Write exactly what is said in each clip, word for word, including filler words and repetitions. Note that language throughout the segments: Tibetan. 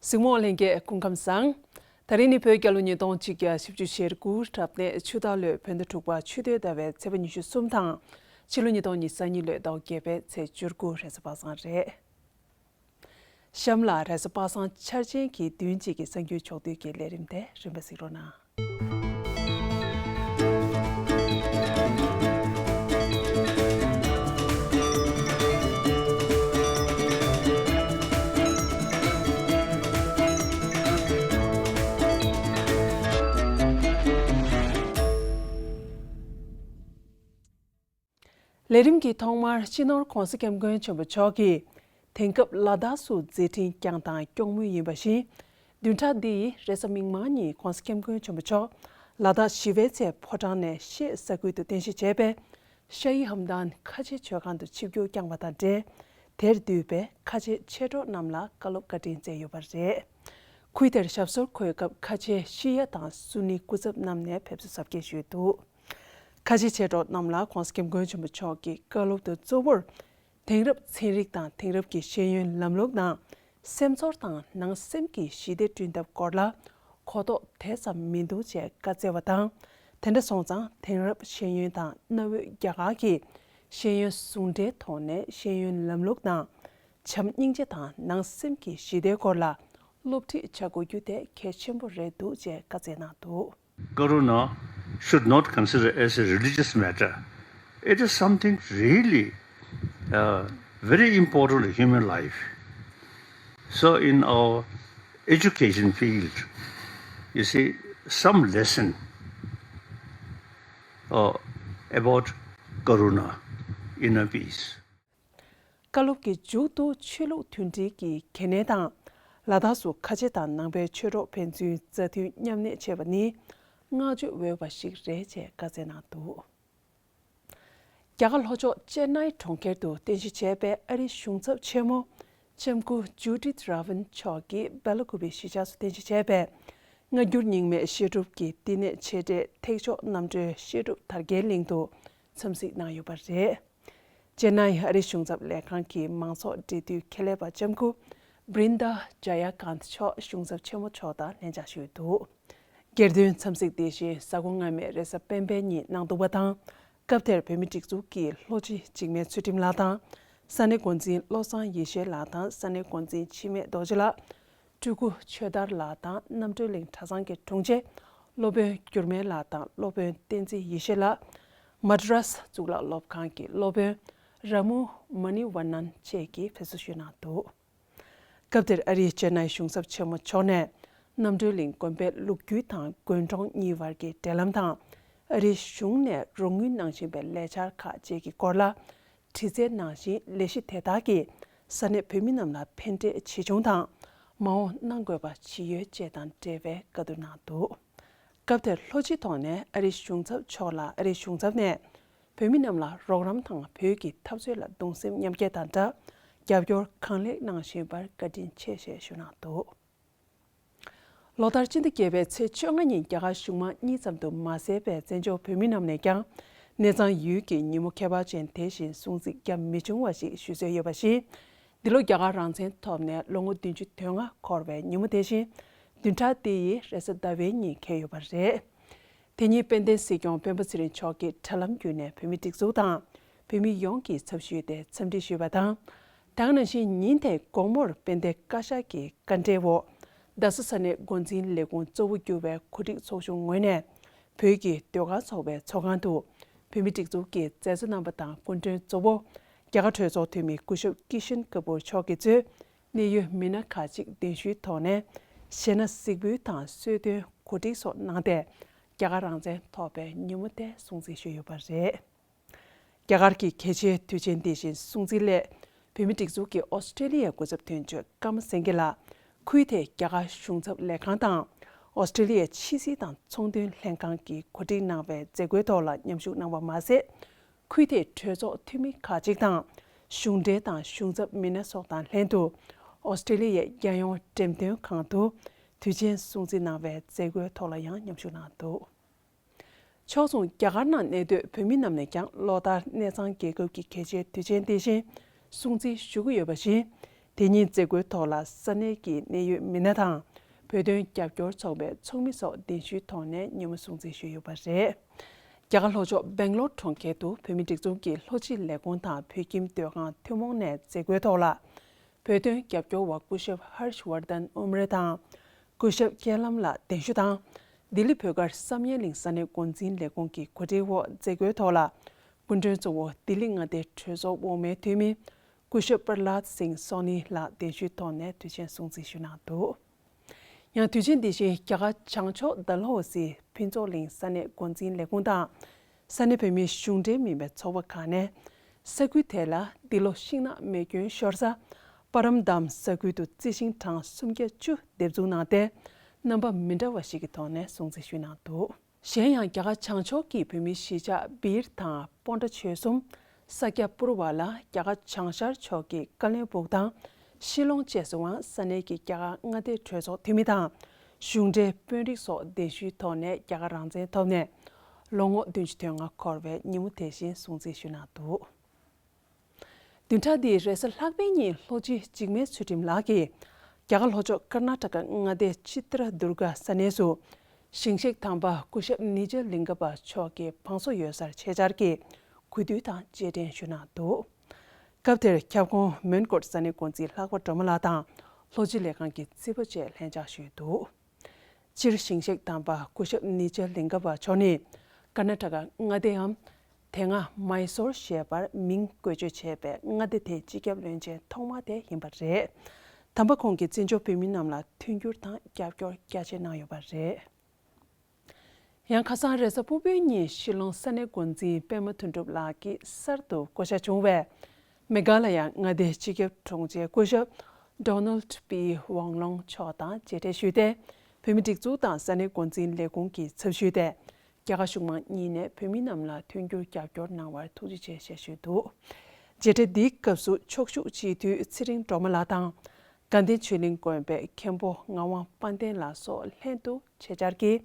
གཟིགས་མོ་བ་ལྷན་རྒྱས་སྐུ་ཁམས་བཟང་། ད་རིང་ནི་བོད་རྒྱལ་ལོ་ཉིས་སྟོང་གཅིག་བརྒྱ་བཞི་བཅུ་ཞེ་དགུ་རབ་གནས་ཆུ་སྟག་ལོའི་བོད་ཟླ་དྲུག་པ་ཆུ་སྟོད་ཟླ་བའི་ཚེས་པ་ཉི་ཤུ་གསུམ་དང་། ཕྱི་ལོ་ཉིས་སྟོང་ཉི་ཤུ་རྩ་གཉིས་ལོའི་ཟླ་བ་བརྒྱད་པའི་ཚེས་བཅུ་དགུ་རེས་གཟའ་པ་སངས་རེད། གཤམ་ལ་རེས་གཟའ་པ་སངས་འཆར་ཅན་གྱི་བདུན་གཅིག་གི་གསར་འགྱུར་ཕྱོགས་བསྡུས་ཀྱི་ལས་རིམ་དེ་རིམ་པ་གཟིགས་རོགས་གནང་། ལས་རིམ་གྱི་ཐོག་མར་སྤྱི་ནོར་༧གོང་ས་༧སྐྱབས་མགོན་ཆེན་པོ་མཆོག་གིས་དེང་སྐབས་ལ་དྭགས་སུ་མཛད་འཕྲིན་བསྐྱངས་དང་སྐྱོང་མུས་ཡིན་པ་བཞིན། བདུན་ཕྲག་འདི་ཡི་རེས་གཟའ་མིག་དམར་ཉིན་༧གོང་ས་༧སྐྱབས་མགོན་ཆེན་པོ་མཆོག་ལ་དྭགས་ཞི་བའི་རྩེ་ཕོ་བྲང་ནས་ཤེས་ས་ཁུལ་དུ་རྟེན་གཞི་བྱས་པའི་ཤ་ཡི་ཧམ་ཏན་ཁ་ཆེ་མཆོད་ཁང་དུ་ཆིབས་བསྒྱུར་བསྐྱངས་པ་དང་འབྲེལ། དེར་འདུས་པའི་ཁ་ཆེ་མཆེད་གྲོགས་རྣམས་ལ་བཀའ་སློབ་བཀའ་དྲིན་སྩལ་ཡོད་པ་རེད། ཁུལ་དེར་ཞབས་སོར་འཁོད་སྐབས་ཁ་ཆེ་ཤི་ཡ་དང་སུ་ནི་སྐུ་ཚབ་རྣམས་ནས་ཕེབས་བསུ་གཟབ་རྒྱས་ཞུས་འདུག་ཁ་ཆེ་མཆེད་གྲོགས་རྣམས་ལ་༧གོང་ས་༧སྐྱབས་མགོན་ཆེན་པོ་མཆོག་གི་བཀའ་སློབ་ཏུ་གཙོ་བོར། དེང་རབས་ཚན་རིག་དང་དེང་རབས་ཀྱི་ཤེས་ཡོན་ལམ་ལུགས་ནང་སེམས་ཚོར་དང་ནང་སེམས་ཀྱི་ཞི་བདེ་བསྐྲུན་ཐབས་སྐོར་ལ་གོ་རྟོགས་དེ་ཙམ་མི་འདུག་ཅེས་བཀའ་སྩལ་བ་དང་། དེ་འདྲ་སོང་ཙང་དེང་རབས་ཤེས་ཡོན་དང་གནའ་བོའི་རྒྱ་གར་གྱི་ཤེས་ཡོན་ཟུང་འབྲེལ་ཐོག་ནས་ཤེས་ཡོན་ལམ་ལུགས་ནང་བྱམས་སྙིང་རྗེ་དང་ནང་སེམས་ཀྱི་ཞི་བདེའི་སྐོར་ལ་སློབ་ཁྲིད་བྱ་དགོས་རྒྱུ་དེ་གལ་ཆེན་པོ་རེད་འདུག་ཅེས་བཀའ་སྩལ་གནང་འདུག Karuna should not consider as a religious matter. It is something really, uh, very important in human life. So in our education field, you see, some lesson, uh, about Karuna, inner peace. བཀའ་སློབ་ཀྱི་མཇུག་ཏུ་ཆོས་ལུགས་མཐུན་སྒྲིལ་གྱི་གལ་གནད་དང་། ལ་དྭགས་སུ་ཁ་ཆེ་དང་ནང་པའི་ཆོས་གྲོགས་ཕན་ཚུན་མཛའ་མཐུན་མཉམ་གནས་བྱས་པ་ནི་བསྔགས་བརྗོད་འོས་པ་ཞིག་རེད་ཅེས་བཀའ་སྩལ་གནང་འདུག་རྒྱ་གར་ལྷོ་ཕྱོགས་ཅེན་ནའི་གྲོང་ཁྱེར་དུ་རྟེན་གཞི་བྱས་པའི་ཨ་རིའི་གཞུང་ཚབ་ཆེན་མོ་ལྕམ་སྐུ་ཇུ་ཌིཐ་ར་ཝན་མཆོག་གིས་སྦེ་ལ་ཀུ་པེ་གཞིས་ཆགས་སུ་རྟེན་གཞི་བྱས་པའི་སྔ་འགྱུར་རྙིང་མའི་བཤད་སྒྲུབ་ཀྱི་བསྟི་གནས་ཆེ་གྲས་ཐེག་མཆོག་རྣམ་གྲོལ་བཤད་སྒྲུབ་དར་རྒྱས་གླིང་དུ་འཚམས་གཟིགས་གནང་ཡོད་པ་རེད། ཅེན་ནའི་ཨ་རིའི་གཞུང་ཚབ་ལས་ཁང་གི་མང་ཚོགས་འབྲེལ་མཐུད་ཁྱད་ལས་པ་ལྕམ་སྐུ་བྷྲིན་དཱ་ཇ་ཡ་ཀཱནྟ་མཆོག་གཞུང་ཚབ་ཆེན་མོ་མཆོག་དང་ལྷན་ཕྱག་ཞུས་འདུག་སྒེར་དོན་འཚམས་གཟིགས་དེ་བཞིན་གཟའ་འཁོར་སྔ་མའི་རེས་གཟའ་སྤེན་པའི་ཉིན་གནང་འདུག་པ་དང་། སྐབས་དེར་བོད་མིའི་སྒྲིག་འཛུགས་ཀྱི་ལྷོ་སྤྱི་འཇིགས་མེད་ཚུལ་ཁྲིམས་ལགས་དང་། ས་གནས་འགོ་འཛིན་བློ་བཟང་ཡེ་ཤེས་ལགས་དང་ས་གནས་འགོ་འཛིན་འཆི་མེད་རྡོ་རྗེ་ལགས། སྤྲུལ་སྐུ་ཆོས་དར་ལགས་དང་རྣམ་གྲོལ་གླིང་གྲྭ་ཚང་གི་དྲུང་ཆེ་སློབ་དཔོན་འགྱུར་མེད་ལགས་དང་སློབ་དཔོན་བསྟན་འཛིན་ཡེ་ཤེས་ལགས། མ་ཌི་རཱས་གཙུག་ལག་སློབ་ཁང་གི་སློབ་དཔོན་ར་མུ་མ་ནི་ཝ་ནན་བཅས་ཀྱིས་ཕེབས་བསུ་ཞུས་གནང་འདུག་སྐབས་དེར་ཨ་རིའི་ཅེན་ནའི་གཞུང་ཚབ་ཆེན་མོ་མཆོག་ནས་རྣམ་གྲོལ་གླིང་དགོན་པའི་ལོ་རྒྱུས་དང་དགོན་གྲོང་གཉིས་བར་གྱི་འབྲེལ་ལམ་དང་། ཨ་རིའི་གཞུང་ནས་རོགས་དངུལ་གནང་བཞིན་པའི་ལས་འཆར་ཁག་བཅས་ཀྱི་སྐོར་ལ། དྲི་རྩད་ནང་བཞིན་ལས་གཞི་དེ་དག་གིས་ས་གནས་བོད་མི་རྣམས་ལ་ཕན་འབྲས་ཇི་བྱུང་དང་། མ་འོངས་གནང་དགོས་པ་ཇི་ཡོད་བཅས་དང་འབྲེལ་བའི་བཀའ་བསྡུར་གནང་འདུག་སྐབས་དེར་ལྷོ་སྤྱི་ཐོག་ནས་ཨ་རིའི་གཞུང་ཚབ་མཆོག་ལ་ཨ་རིའི་གཞུང་ཚབ་ནས་བོད་མི་རྣམས་ལ་རོགས་རམ་དང་བོད་ཀྱི་འཐབ་རྩོད་ལ་གདུང་སེམས་མཉམ་སྐྱེད་དང་སྦྲགས་རྒྱབ་སྐྱོར་གང་ལེགས་གནང་བཞིན་པར་བཀའ་དྲིན་ཆེ་ཞེས་ཞུ་གནང་འདུག་ལོ་ལྟར་སྤྱི་ཟླ་བརྒྱད་པའི་ཚེས་བཅོ་ལྔ་ཉིན་རྒྱ་གར་གཞུང་མང་གཉིས་ཙམ་དུ་མ་ཟད་པའི་བཙན་བྱོལ་བོད་མི་རྣམས་ནས་ཀྱང་གནས་ཚང་ཡུལ་གྱི་ཉིན་མོ་ཁྱད་པར་ཅན་དེ་བཞིན་སྲུང་བརྩི་བརྒྱབ་མི་བྱུང་བ་ཞིག་ཞུ་སྲོལ་ཡོད་པ་བཞིན། འདི་ལོ་རྒྱ་གར་རང་བཙན་ཐོབ་ནས་ལོ་ངོ་བདུན་ཅུ་དོན་ལྔ་འཁོར་བའི་ཉིན་མོ་དེ་བཞིན་བདུན་ཕྲག་འདི་ཡི་རེས་གཟའ་ཟླ་བའི་ཉིན་འཁེལ་ཡོད་པ་རེད། དེ་ཉིན་དཔལ་ལྡན་སྲིད་སྐྱོང་སྤེན་པ་ཚེ་རིང་མཆོག་གིས་དྲ་ལམ་བརྒྱུད་ནས་བོད་མི་སྒྲིག་འཛུགས་དང་བོད་མི་ཡོངས་ཀྱི་ཚབ་ཞུས་ཏེ་འཚམས་འདྲི་ཞུས་པ་དང་། ད་ག་ནང་བཞིན་ཉིན་དེའི་དགོང་མོར་དཔལ་ལྡན་བཀའ་ཤག་གི་བཀའ་འབྲེལ་འོག་རྡ་ས་ས་གནས་འགོ་འཛིན་ལས་ཁུངས་གཙོ་བོ་གྱུར་བའི་གོ་སྒྲིག་ཚོགས་ཆུང་ངོས་ནས་བོད་ཀྱི་ཟློས་གར་ཚོགས་པའི་ཚོགས་ཁང་དུ་བོད་མི་སྒྲིག་འཛུགས་ཀྱི་མཛད་གཙོ་རྣམ་པ་དང་སྐུ་མགྲོན་གཙོ་བོ་རྒྱ་གར་གྲོས་ཚོགས་འཐུས་མི་སྐུ་ཞབས་ཀི་ཤན་ཀ་པུར་མཆོག་གིས་གཙོས་གནད་ཡོད་མི་སྣ་ཁག་ཅིག་གདན་ཞུའི་ཐོག་ནས་གཞས་སྣ་གཟིགས་འབུལ་དང་གསོལ་སྟོན་གོ་སྒྲིག་སོགས་གནང་སྟེ་རྒྱ་གར་རང་བཙན་ཐོབ་པའི་ཉིན་མོ་དེ་སྲུང་བརྩི་ཞུས་ཡོད་པ་རེད། རྒྱ་གར་གྱི་གལ་ཆེའི་དུས་ཆེན་འདི་བཞིན་སྲུང་བརྩིའི་སླད་བོད་མི་སྒྲིག་འཛུགས་ཀྱི་ཨོ་སི་ཀྲེ་ལི་ཡའི་སྐུ་ཚབ་དོན་གཅོད་ཀརྨ་སེང་གེ་ལགས་ཁུལ་དེའི་རྒྱ་གར་གཞུང་ཚབ་ལས་ཁང་དང་ཨོ་སི་ཀྲེ་ལི་ཡའི་ཕྱི་སྲིད་དང་ཚོང་དོན་ལྷན་ཁང་གིས་གོ་སྒྲིག་གནང་བའི་མཛད་སྒོའི་ཐོག་ལ་མཉམ་ཞུགས་གནང་བ་མ་ཟད། ཁུལ་དེའི་གྲོས་ཚོགས་འཐུས་མི་ཁག་ཅིག་དང་གཞུང་འབྲེལ་དང་གཞུང་ཚབ་མི་སྣ་སོགས་དང་ལྷན་དུ་ཨོ་སི་ཀྲེ་ལི་ཡའི་རྒྱལ་ཡོངས་འགྲེམས་སྟོན་ཁང་དུ་དུས་ཆེན་སྲུང་བརྩི་གནང་བའི་མཛད་སྒོའི་ཐོག་ལ་ཡང་མཉམ་ཞུགས་གནང་འདུག་ཕྱོགས་མཚུངས་རྒྱ་གར་ནང་གནས་སྡོད་བོད་མི་རྣམས་ནས་ཀྱང་ལོ་ལྟར་གནས་ཚང་རྒྱལ་ཁབ་ཀྱི་གལ་ཆེའི་དུས་ཆེན་དེ་བཞིན་སྲུང་བརྩི་ཞུ་གི་ཡོད་པ་བཞིན། དེ་ཉིན་མཛད་སྒོའི་ཐོག་ལ་ས་གནས་ཀྱི་གནད་ཡོད་མི་སྣ་དང་། བོད་དོན་རྒྱབ་སྐྱོར་ཚོགས་པའི་ཚོགས་མི་སོགས་གདན་ཞུའི་ཐོག་ནས་ཉིན་མོ་སྲུང་བརྩི་ཞུས་ཡོད་པ་རེད། རྒྱ་གར་ལྷོ་ཕྱོགས་སྦེང་ལོར་གྲོང་ཁྱེར་དུ་བོད་མིའི་སྒྲིག་འཛུགས་ཀྱི་ལྷོ་སྤྱི་ལས་ཁུངས་དང་བོད་ཁྱིམ་སྡོད་ཁང་ཐུན་མོང་ནས་མཛད་སྒོའི་ཐོག་ལ། བོད་དོན་རྒྱབ་སྐྱོར་བ་སྐུ་ཞབས་ཧར་ཤ་ཝར་དན་ཨུམ་རེ་དང་། སྐུ་ཞབས་ཀེ་ལམ་ལགས་གདན་ཞུ་དང་། ལྡི་ལི་བོད་སྒར་བསམ་ཡས་གླིང་ས་གནས་འགོ་འཛིན་ལས་ཁུངས་ཀྱི་གོ་སྒྲིག་འོག་མཛད་སྒོའི་ཐོག་ལ། སྐུ་མགྲོན་གཙོ་བོ་ལྡི་ལི་མངའ་སྡེའི་གྲོས་ཚོགས་འོག་མའི་འཐུས་མི། སྐུ་ཞབས་པྲ་ལཱད་སིང་སོ་ནི་ལགས་གདན་ཞུའི་ཐོག་ནས་དུས་ཆེན་སྲུང་བརྩི་ཞུས་གནང་འདུག། ཡང་དུས་ཆེན་འདི་བཞིན་རྒྱ་གར་བྱང་ཕྱོགས་ཌལ་ཧོ་སི་ཕུན་ཚོགས་གླིང་ས་གནས་འགོ་འཛིན་ལས་ཁུངས་དང་། ས་གནས་བོད་མིའི་གཞུང་འབྲེལ་མིན་པའི་ཚོགས་པ་ཁག་ནས། ས་ཁུལ་དེ་ལ་འདི་ལོ་ཤིང་ནགས་རྨས་སྐྱོན་ཤོར་ས་པ་རམ་དམ་ས་ཁུལ་དུ་རྩི་ཤིང་གྲངས་སུམ་བརྒྱ་བཅུ་འདེབས་འཛུགས་གནང་སྟེ། རྣམ་པ་མི་འདྲ་བ་ཞིག་གི་ཐོག་ནས་སྲུང་བརྩི་ཞུས་གནང་འདུག། གཞན་ཡང་རྒྱ་གར་བྱང་ཕྱོགས་ཀྱི་བོད་མིའི་གཞིས་ཆགས་སྦིར་དང་པོན་ཊ་ཆོལ་གསུམ། ས་སྐྱ་པུར་བ་ལ་རྒྱ་གར་བྱང་ཤར་ཕྱོགས་ཀྱི་ཀ་ལོན་སྦུག་དང་ཤི་ལོང་བཅས་སུའང་ས་གནས་ཀྱི་རྒྱ་གར་མངའ་སྡེའི་གྲོས་ཚོགས་འཐུས་མི་དང་། གཞུང་འབྲེལ་དཔོན་རིགས་སོགས་གདན་ཞུའི་ཐོག་ནས་རྒྱ་གར་རང་བཙན་ཐོབ་ནས་ལོ་ངོ་བདུན་ཅུ་དོན་ལྔ་འཁོར་བའི་ཉིན་མོ་དེ་བཞིན་སྲུང་བརྩི་ཞུས་གནང་འདུག། བདུན་ཕྲག་འདིའི་རེས་གཟའ་ལྷག་པའི་ཉིན་ལྷོ་སྤྱི་འཇིགས་མེད་ཚུལ་ཁྲིམས་ལགས་ཀྱིས། རྒྱ་གར་ལྷོ་ཕྱོགས་ཀར་ནཱ་ཊ་ཀ་མངའ་སྡེ་ཅི་ཏྲ་དུར་ག་ས་གནས་སུ། ཞིང་གཤེགས་དམ་པ་སྐུ་ཞབས་ནི་ཇ་ལིང་ག་པ་མཆོག་གི་བང་སོ་ཡོད་སར་ཆེད་བཅར་གྱིས་གུས་འདུད་དང་རྗེས་དྲན་ཞུས་གནང་འདུག། སྐབས་དེར་ཁྱབ་ཁོངས་མོན་གྷོ་ས་གནས་འགོ་འཛིན་ལྷག་པ་སྒྲོལ་མ་ལགས་དང་ལྷོ་སྤྱི་ལས་ཁང་གི་རྩིས་པ་བཅས་ལྷན་བཅར་ཞུས་འདུག། སྤྱིར་ཞིང་གཤེགས་དམ་པ་སྐུ་ཞབས་ནི་ཇ་ལིང་ག་པ་མཆོག་ནི་ཀར་ནཱ་ཊ་ཀ་མངའ་སྡེའམ། དེ་སྔ་མའི་སོར་ཞེས་པར་མིང་བཀོལ་སྤྱོད་བྱས་པའི་མངའ་སྡེ་དེའི་སྤྱི་ཁྱབ་བློན་ཆེན་ཐོག་མ་དེ་ཡིན་པ་རེད། དམ་པ་ཁོང་གིས་བཙན་བྱོལ་བོད་མི་རྣམས་ལ་མཐུན་འགྱུར་དང་རྒྱབ་སྐྱོར་རྒྱ་ཆེ་གནང་ཡོད་པ་རེད། ཡང་ཁ་སང་རེས་གཟའ་ཕུར་བུའི་ཉིན་ཤི་ལོང་ས་གནས་འགོ་འཛིན་པད་མ་དོན་གྲུབ་ལགས་ཀྱིས་གསར་དུ་བསྐོ་བཞག་བྱུང་བའི་མེ་གྷ་ལ་ཡ་མངའ་སྡེའི་སྤྱི་ཁྱབ་དྲུང་ཆེ་སྐུ་ཞབས་Donald P Wong Long མཆོག་དང་མཇལ་འཕྲད་ཞུས་ཏེ། བོད་མི་སྒྲིག་འཛུགས་དང་ས་གནས་འགོ་འཛིན་ལས་ཁུངས་ཀྱི་ཚབ་ཞུས་ཏེ། རྒྱ་གར་གཞུང་མང་གཉིས་ནས་བོད་མི་རྣམས་ལ་མཐུན་འགྱུར་རྒྱབ་སྐྱོར་གནང་བར་ཐུགས་རྗེ་ཆེ་ཞེས་ཞུས་འདུག། མཇལ་འཕྲད་འདིའི་སྐབས་སུ་ཕྱོགས་བཞུགས་སྤྱི་འཐུས་ཚེ་རིང་སྒྲོལ་མ་ལགས་དང་། དགའ་ལྡན་ཆོས་གླིང་དགོན་པའི་མཁན་པོ་ངག་དབང་དཔལ་ལྡན་ལགས་སོགས་ལྷན་དུ་ཆེད་བཅར་གྱིས་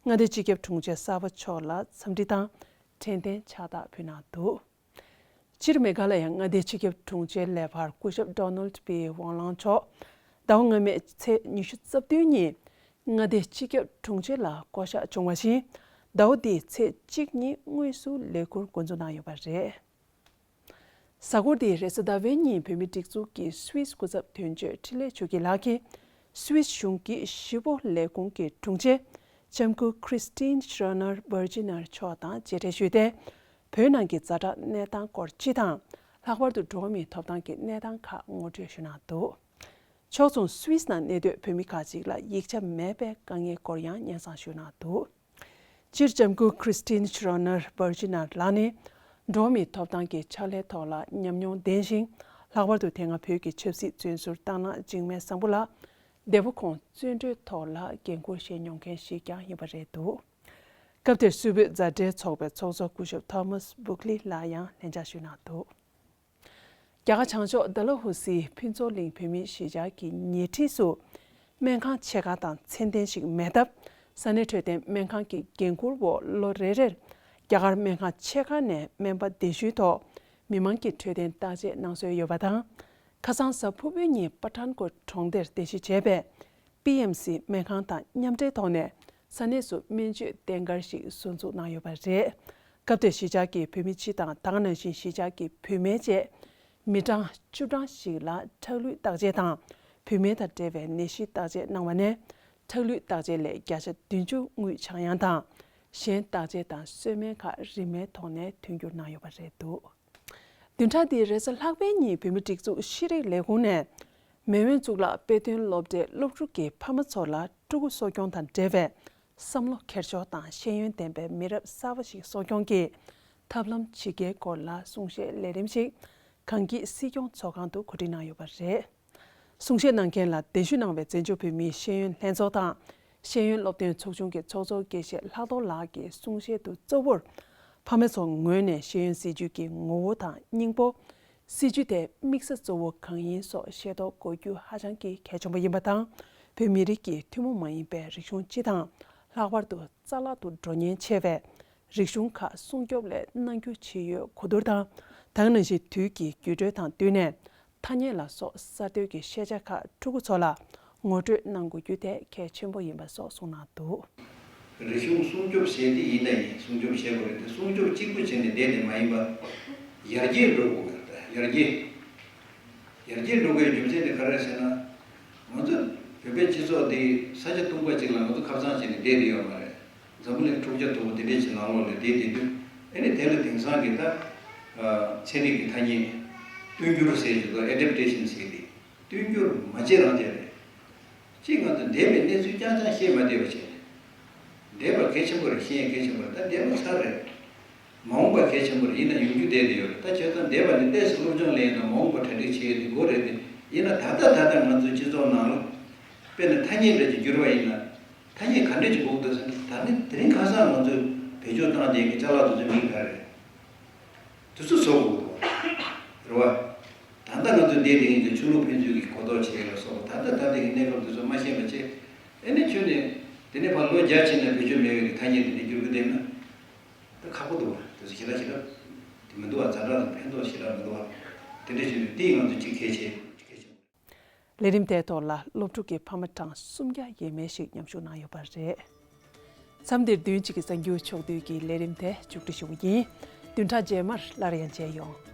མངའ་སྡེའི་སྤྱི་ཁྱབ་དྲུང་ཆེ་གསར་པ་མཆོག་ལ་འཚམས་འདྲི་དང་དྲན་རྟེན་ཕྱག་རྟགས་ཕུལ་གནང་འདུག། སྤྱིར་མེ་གྷ་ལ་ཡ་མངའ་སྡེའི་སྤྱི་ཁྱབ་དྲུང་ཆེ་ལས་འཕར་སྐུ་ཞབས་Donald P Wong Long མཆོག་ཟླ་བ་སྔ་མའི་ཚེས་ཉི་ཤུ་རྩ་བདུན་ཉིན་མངའ་སྡེའི་སྤྱི་ཁྱབ་དྲུང་ཆེ་ལ་བསྐོ་གཞག་བྱུང་བ་བཞིན། ཟླ་བ་འདིའི་ཚེས་གཅིག་ཉིན་དངོས་སུ་ལས་ཁུར་འགོ་འཛུགས་གནང་ཡོད་པ་རེད། གཟའ་འཁོར་འདིའི་རེས་གཟའ་ཟླ་བའི་ཉིན་བོད་མིའི་སྒྲིག་འཛུགས་ཀྱི་སུད་སི་སྐུ་ཚབ་དོན་གཅོད་འཕྲིན་ལས་ཆོས་སྐྱིད་ལགས་ཀྱིས། སུད་སི་གཞུང་གི་ཞི་བོ་ལས་ཁུངས་ཀྱི་དྲུང་ཆེ་ལྕམ་སྐུ་Christine Schreiner Bergner མཆོག་དང་མཇལ་འཕྲད་ཞུས་ཏེ། བོད་ནང་གི་ཛ་དྲག་གནས་སྟངས་སྐོར་སྤྱི་དང་། ལྷག་པར་དུ་འགྲོ་བ་མིའི་ཐོབ་ཐང་གི་གནས་སྟངས་ཁག་ངོ་སྤྲོད་ཞུས་གནང་འདུག། ཕྱོགས་མཚུངས་སུད་སི་ནང་གནས་སྡོད་བོད་མི་ཁག་ཅིག་ལ་ཡིག་ཆ་མེད་པའི་དཀའ་ངལ་སྐོར་ཡང་སྙན་སེང་ཞུས་གནང་འདུག། སྤྱིར་ལྕམ་སྐུ་Christine Schreiner Bergner ལགས་ནི། འགྲོ་བ་མིའི་ཐོབ་ཐང་གི་ཕྱག་ལས་ཐོག་ལ་ཉམས་མྱོང་ལྡན་ཞིང་། ལྷག་པར་དུ་དེ་སྔ་བོད་ཀྱི་ཆབ་སྲིད་བཙོན་ཟུར་སྟག་སྣ་འཇིགས་མེད་བཟང་པོ་ལགས་འདས་པོ་ཁོང་བཙོན་གྲོལ་ཐོག་ལ་འགན་འཁུར་བཞེས་མྱོང་མཁན་ཞིག་ཀྱང་ཡིན་པ་རེད་འདུག། སྐབས་དེར་སུད་བོད་མཛའ་འབྲེལ་ཚོགས་པའི་ཚོགས་གཙོ་སྐུ་ཞབས་Thomas Buckley ལགས་ཡང་ལྷན་བཅར་ཞུས་གནང་འདུག། རྒྱ་གར་བྱང་ཕྱོགས་ཌལ་ཧོ་སིའི་ཕུན་ཚོགས་གླིང་བོད་མིའི་གཞིས་ཆགས་ཀྱི་ཉེ་འཁྲིས་སུ། སྨན་ཁང་ཆེ་ཁག་དང་ཚད་ལྡན་ཞིག་མེད་སྟབས། ས་གནས་འཕྲོད་བསྟེན་སྨན་ཁང་གི་འགན་འཁུར་འོག་ལོ་རེ་རེར་རྒྱ་གར་སྨན་ཁང་ཆེ་ཁག་ནས་སྨན་པ་གདན་ཞུའི་ཐོག་མི་མང་གི་འཕྲོད་བསྟེན་བརྟག་དཔྱད་གནང་སྲོལ་ཡོད་པ་དང་། ཁ་སང་གཟའ་ཕུར་བུའི་ཉིན་པ་ཐན་ཀོཊ་གྲོང་སྡེར་རྟེན་གཞི་བྱས་པའི་པི་ཨེམ་སི་སྨན་ཁང་དང་མཉམ་འབྲེལ་ཐོག་ནས། ས་གནས་སུ་སྨན་བཅོས་རྟེན་སྒར་ཞིག་བཟོ་འཛུགས་གནང་ཡོད་པ་རེད། སྐབས་དེར་གཞིས་ཆགས་ཀྱི་བོད་མི་སྤྱི་དང་། ད་ག་ནང་བཞིན་གཞིས་ཆགས་ཀྱི་བུད་མེད་བཅས་མི་གྲངས་བཅུ་གྲངས་ཤིག་ལ་ཁྲག་ལུད་བརྟག་དཔྱད་དང་། བུད་མེད་དང་འབྲེལ་བའི་ནད་གཞི་བརྟག་དཔྱད་གནང་བ་ནས། ཁྲག་ལུད་བརྟག་དཔྱད་ལས་བརྒྱ་ཆ་བདུན་ཅུ་དངུལ་ཆག་ཡང་དང་། གཞན་བརྟག་དཔྱད་དང་གསོལ་སྨན་ཁག་རིན་མེད་ཐོག་ནས་མཐུན་འགྱུར་གནང་ཡོད་པ་རེད་འདུག། བདུན་ཕྲག་འདིའི་རེས་གཟའ་ལྷག་པའི་ཉིན་བོད་མིའི་སྒྲིག་འཛུགས་ཤེས་རིག་ལས་ཁུངས་ནས། མེས་དབོན་གཙུག་ལག་དཔེ་སྟོན་སློབ་གྲྭའི་སློབ་ཕྲུག་གི་ཕ་མ་ཚོ་ལ་ཕྲུ་གུ་གསོ་སྐྱོང་དང་འབྲེལ་བའི་བསམ་བློ་འཁྱེར་ཕྱོགས་དང་། ཤེས་ཡོན་ལྡན་པའི་མི་རབས་གསར་པ་ཞིག་གསོ་སྐྱོང་གི་ཐབས་ལམ་ཇི་དགེའི་སྐོར་ལ་གསུང་བཤད་ལས་རིམ་ཞིག་གངས་སྐྱིད་སྲིད་སྐྱོང་ཚོགས་ཁང་དུ་གོ་སྒྲིག་གནང་ཡོད་པ་རེད། གསུང་བཤད་གནང་མཁན་ལ་གདན་ཞུ་གནང་བའི་བཙན་བྱོལ་བོད་མིའི་ཤེས་ཡོན་ལྷན་ཚོགས་དང་། ཤེས་ཡོན་སློབ་སྟོན་ཚོགས་ཆུང་གི་ཚོགས་གཙོ་དགེ་བཤེས་ལྷག་རྡོར་ལགས་ཀྱིས་གསུང་བཤད་དུ། གཙོ་བོར་ཕ་མ་ཚོ་ངོས་ནས་ཤེས་ཡོན་སྲིད་བྱུས་ཀྱི་ངོ་བོ་དང་སྙིང་པོ། སྲིད་བྱུས་དེའི་དམིགས་ས་གཙོ་བོ་གང་ཡིན་སོགས་ཤེས་རྟོགས་དགོས་རྒྱུ་ཧ་ཅང་གི་གལ་ཆེན་པོ་ཡིན་པ་དང་། བོད་མི་རིགས་ཀྱི་ཐུན་མོང་མ་ཡིན་པའི་རིག་གཞུང་སྤྱི་དང་། ལྷག་པར་དུ་རྩ་བརླག་ཏུ་འགྲོ་ཉེན་ཆེ་བའི་རིག་གཞུང་ཁག་སྲུང་སྐྱོབ་སླད་གནང་རྒྱུ་ཇི་ཡོད་གོ་བསྡུར་དང་། ད་ག་ནང་བཞིན་དུས་ཀྱི་འགྱུར་འགྲོས་དང་བསྟུན་ནས། ཐ་སྙད་ལ་སོགས་གསར་གཏོད་ཀྱི་ཤེས་བྱ་ཁག་ཕྲུ་གུ་ཚོ་ལ་ངོ་སྤྲོད་གནང་དགོས་རྒྱུ་དེ་གལ་ཆེན་པོ་ཡིན་པ་སོགས་གསུངས་གནང་འདུག། རིག་གཞུང་སྲུང་སྐྱོབ་བྱས་ཏེ་ཡིན་ན་ཡིན། སྲུང་སྐྱོབ་བྱེད་དགོས་རེད་དེ། སྲུང་སྐྱོབ་གཅིག་པུ་བྱས་ནས་བསྡད་དེ་མ་ཡིན་པར་ཡར་རྒྱས་འགྲོ་དགོས་ཀྱི་རེད། ཡར་རྒྱས། ཡར་རྒྱས་འགྲོ་དགོས་རྒྱུ་མཚན་དེ་ག་རེ་ཟེར་ན། ང་ཚོ་བོད་པའི་སྤྱི་ཚོགས་འདི་ས་ཆ་སྟོང་པ་གཅིག་ལ་ང་ཚོ་ཁ་སང་བྱས་ནས་བསྡད་དེ་ཡོད་མ་རེད། འཛམ་བུ་གླིང་འཁྲུག་ཆ་དོད་པོ་དེ་འདྲས་ཀྱི་ནང་ལོགས་ལ་བསྡད་དེ་དུས། ཨེ་ནི་དེ་ལ་དེང་སང་གི་ད་ཚན་རིག་གི་ཐ་སྙད་བསྟུན་འགྱུར་ཟེར་གྱི་འདུག། ཨེ་ཌབ་ཊེ་ཤན་ཟེར་གྱི། བསྟུན་འགྱུར་མ་བྱེད་རང་བྱས་རེད། གཅིག་ང་ཚོ་འདས་པའི་གནས་ཚུལ་རྐྱང་རྐྱང་ཤེས་མ་བསྡད་པ་བྱས་ནས། འདས་པ་གལ་ཆེན་པོ་རེད། ཤེས་ཡས་གལ་ཆེན་པོ་རེད། ད་འདས་པ་ཚར་རེད། མ་འོངས་པ་གལ་ཆེན་པོ་རེད། ཡིན་ན་ཡོང་རྒྱུ་བསྡད་དེ་ཡོད་རེད། ད་བྱས་ཙང་འདས་པ་ནས་ཏོག་ཙམ་སློབ་སྦྱོང་ལེན་ཡོད་ན་མ་འོངས་པ་གྲ་སྒྲིག་བྱེད་ཡས་དེ་དགོས་རེད་དེ། ཡིན་ན་ད་ལྟ་ད་ལྟ་ང་ཚོའི་སྤྱི་ཚོགས་ནང་ལ་དཔེར་ན་ཐ་སྙད་འདྲ་ཅིག་བསྒྱུར་བ་ཡིན་ན། ཐ་སྙད་ག་འདྲ་ཅིག་དགོས་འདུག་ཟེར་ན། ད་ནི་དེ་རིང་ཁ་སང་ང་ཚོས་བེད་སྤྱོད་བཏང་བསྡད་མཁན་ཅ་ལག་དེ་ཚོའི་མིང་ག་རེ་རེད། དེ་ཚོ་བཟོ་དགོས་འདུག། རེད་བ། ད་ལྟ་ང་ཚོ་འདས་དེ་ཡིན་ཀྱང་ཆོས་ལུགས་ཕན་ཚུན་གྱི་གོ་རྟོགས་བྱེད་ཡས་ལ་སོགས་པ། ད་ལྟ་ད་ལྟའི་གནས་སྐབས་དེ་ཚོ་མ་ཤེས་པ་བྱས། ཨེ་ནས་ཁྱོན་ནས་དེ་ནས་ཕར་ལོ་བརྒྱ་ཕྱིན་ནས་བེད་སྤྱོད་མེད་པའི་ཐ་སྙད་དེ་འདྲ་བསྒྱུར་གི་བསྡད་ན། ད་ཁག་པོ་འདུག་བ། དེ་ཚོ་ཞེ་དྲག་ཞེ་དྲག་དེ་མི་འདུག་བ། ཛ་དྲག་དང་ཕན་ཐོགས་ཞེ་དྲག་མི་འདུག་བ། དེ་འདྲ་བྱས་ནས་དེ་ང་ཚོ་གཅིག་གལ་ཆེ། གལ་ཆེ། ལས་རིམ་དེའི་ཐོག་ལ་སློབ་ཕྲུག་གི་ཕ་མ་གྲངས་སུམ་བརྒྱ་ཡས་མས་ཤིག་མཉམ་ཞུགས་གནང་ཡོད་པ་རེད། མཚམས་འདིར་བདུན་གཅིག་གི་གསར་འགྱུར་ཕྱོགས་བསྡུས་ཀྱི་ལས་རིམ་དེ་མཇུག་སྒྲིལ་ཞུ་བ་ཡིན། བདུན་ཕྲག་རྗེས་མར་སླར་ཡང་མཇལ་ཡོང་།